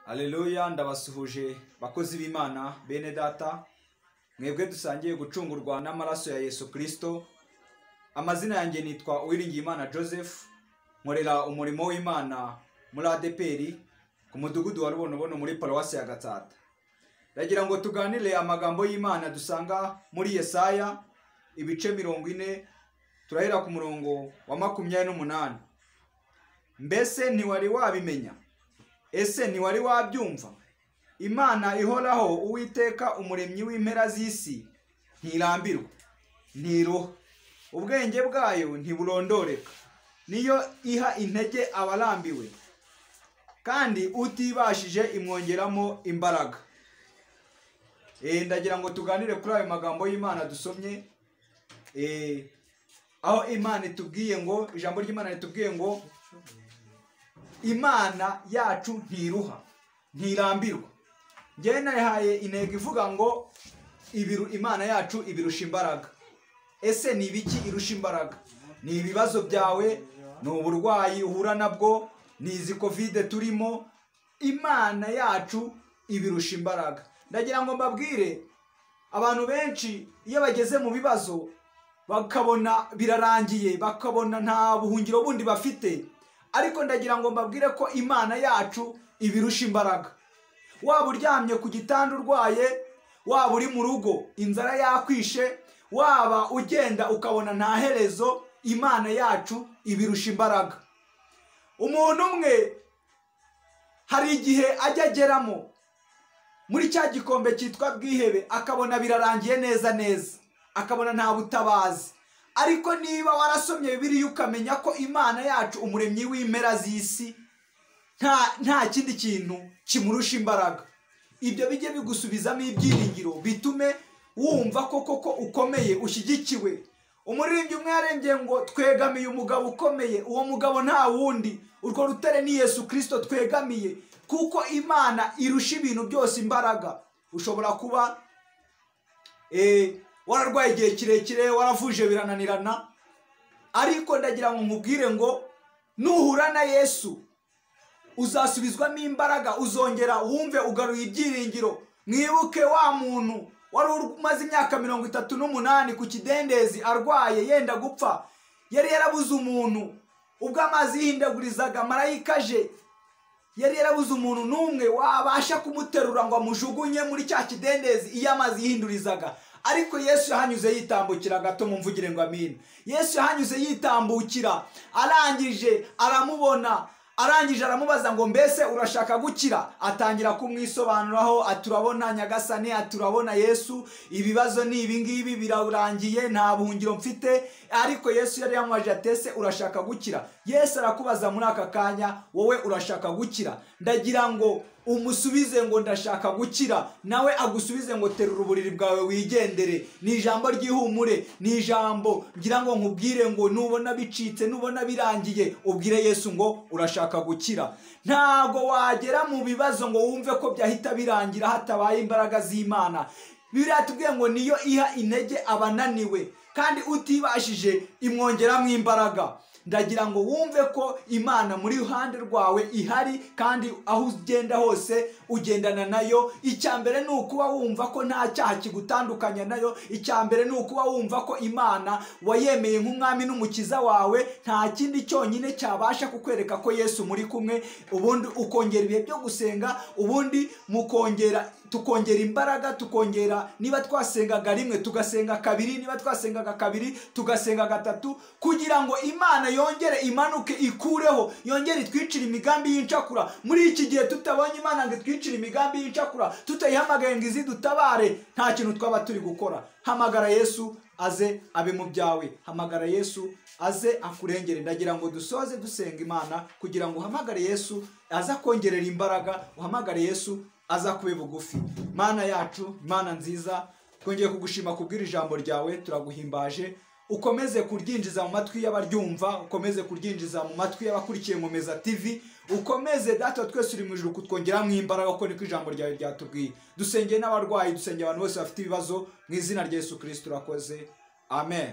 Haleluya, ndabasuhuje bakozi b'Imana bene data, mwebwe dusangiye gucungurwa n'amaraso ya Yesu Kristo. Amazina yanjye nitwa Uwiringiyimana Joseph, nkorera umurimo w'Imana muri ADEPR ku mudugudu wa Rubonobono muri paruwasi ya Gatsata. Ndagira ngo tuganire amagambo y'Imana dusanga muri Yesaya ibice 40, turahera ku murongo wa 28. Mbese ntiwari wabimenya? Ese ntiwari wabyumva? Imana ihoraho, Uwiteka umuremyi w'impera z'isi, ntirambirwa, ntiruha, ubwenge bwayo ntiburondoreka. Niyo iha intege abarambiwe, kandi utibashije imwongeramo imbaraga. Ndagira ngo tuganire kuri ayo magambo y'Imana dusomye, aho Imana itubwiye ngo, ijambo ry'Imana ritubwiye ngo Imana yacu ntiruha, ntirambirwa. Njyewe nayihaye intego ivuga ngo Imana yacu ibirusha imbaraga. Ese ni ibiki irusha imbaraga? Ni ibibazo byawe, ni uburwayi uhura nabwo, ni izi Covid turimo. Imana yacu ibirusha imbaraga. Ndagira ngo mbabwire, abantu benshi iyo bageze mu bibazo bakabona birarangiye, bakabona nta buhungiro bundi bafite, ariko ndagira ngo mbabwire ko Imana yacu ibirusha imbaraga. Waba uryamye ku gitanda urwaye, waba uri mu rugo inzara yakwishe, waba ugenda ukabona nta herezo, Imana yacu ibirusha imbaraga. Umuntu umwe hari igihe ajya ageramo muri cya gikombe cyitwa bwihebe, akabona birarangiye neza neza, akabona nta butabazi. Ariko niba warasomye Bibiliya ukamenya ko Imana yacu umuremyi w'impera z'isi nta kindi kintu kimurusha imbaraga, ibyo bijye bigusubizamo ibyiringiro, bitume wumva ko koko ukomeye, ushyigikiwe. Umuririmbyi umwe yarembye ngo twegamiye umugabo ukomeye, uwo mugabo nta wundi, urwo rutare ni Yesu Kristo twegamiye, kuko Imana irusha ibintu byose imbaraga. Ushobora kuba wararwaye igihe kirekire, waravuje birananirana, ariko ndagira ngo nkubwire ngo nuhura na Yesu uzasubizwamo imbaraga, uzongera wumve ugaruye ibyiringiro. Mwibuke wa muntu wari umaze imyaka 38 ku kidendezi arwaye yenda gupfa, yari yarabuze umuntu. Ubwo amazi yihindagurizaga, marayika aje, yari yarabuze umuntu n'umwe wabasha kumuterura ngo amujugunye muri cya kidendezi iyo amazi yihindurizaga. Ariko Yesu yahanyuze yitambukira gato, mumvugire ngo amina. Yesu yahanyuze yitambukira, arangije aramubona, arangije aramubaza ngo mbese urashaka gukira? Atangira kumwisobanuraho, aturabona Nyagasani, aturabona Yesu, ibibazo ni ibingibi birarangiye, nta buhungiro mfite. Ariko Yesu yari yamubajije ati ese urashaka gukira? Yesu arakubaza muri aka kanya, wowe urashaka gukira? Ndagira ngo umusubize ngo ndashaka gukira, nawe agusubize ngo terura uburiri bwawe wigendere. Ni ijambo ry'ihumure, ni ijambo ngira ngo nkubwire ngo nubona bicitse, nubona birangiye, ubwire Yesu ngo urashaka gukira. Ntago wagera mu bibazo ngo wumve ko byahita birangira hatabaye imbaraga z'Imana. Bibiliya itubwiye ngo niyo iha intege abananiwe, kandi utibashije imwongeramo imbaraga. Ndagira ngo wumve ko Imana muri ruhande rwawe ihari, kandi aho ugenda hose ugendana nayo. Icya mbere ni ukuba wumva ko nta cyaha kigutandukanya nayo. Icya mbere ni ukuba wumva ko Imana wayemeye nk'umwami n'umukiza wawe, nta kindi cyonyine cyabasha kukwereka ko Yesu muri kumwe. Ubundi ukongera ibihe byo gusenga, ubundi mukongera, tukongera imbaraga, tukongera, niba twasengaga rimwe tugasenga kabiri, niba twasengaga kabiri tugasenga gatatu, kugira ngo Imana yongere imanuke ikureho, yongere itwicire imigambi y'incakura. Muri iki gihe tutabonye Imana ngo itwicire imigambi y'incakura, tutayihamagaye ngo izidutabare, nta kintu twaba turi gukora. Hamagara Yesu aze abe mu byawe, hamagara Yesu aze akurengere. Ndagira ngo dusoze dusenga Imana kugira ngo uhamagare Yesu aze akongerera imbaraga, uhamagare Yesu aza kube bugufi. Mana yacu, Imana nziza, twongeye kugushima kubwira ijambo ryawe, turaguhimbaje. Ukomeze kuryinjiza mu matwi y'abaryumva, ukomeze kuryinjiza mu matwi y'abakurikiye Nkomeza TV, ukomeze Data twese uri mu ijuru kutwongeramo imbaraga, kuko niko ijambo ryawe ryatubwiye. Dusengeye n'abarwayi, dusengeye abantu bose bafite ibibazo, mu izina rya Yesu Kristo urakoze. Amen.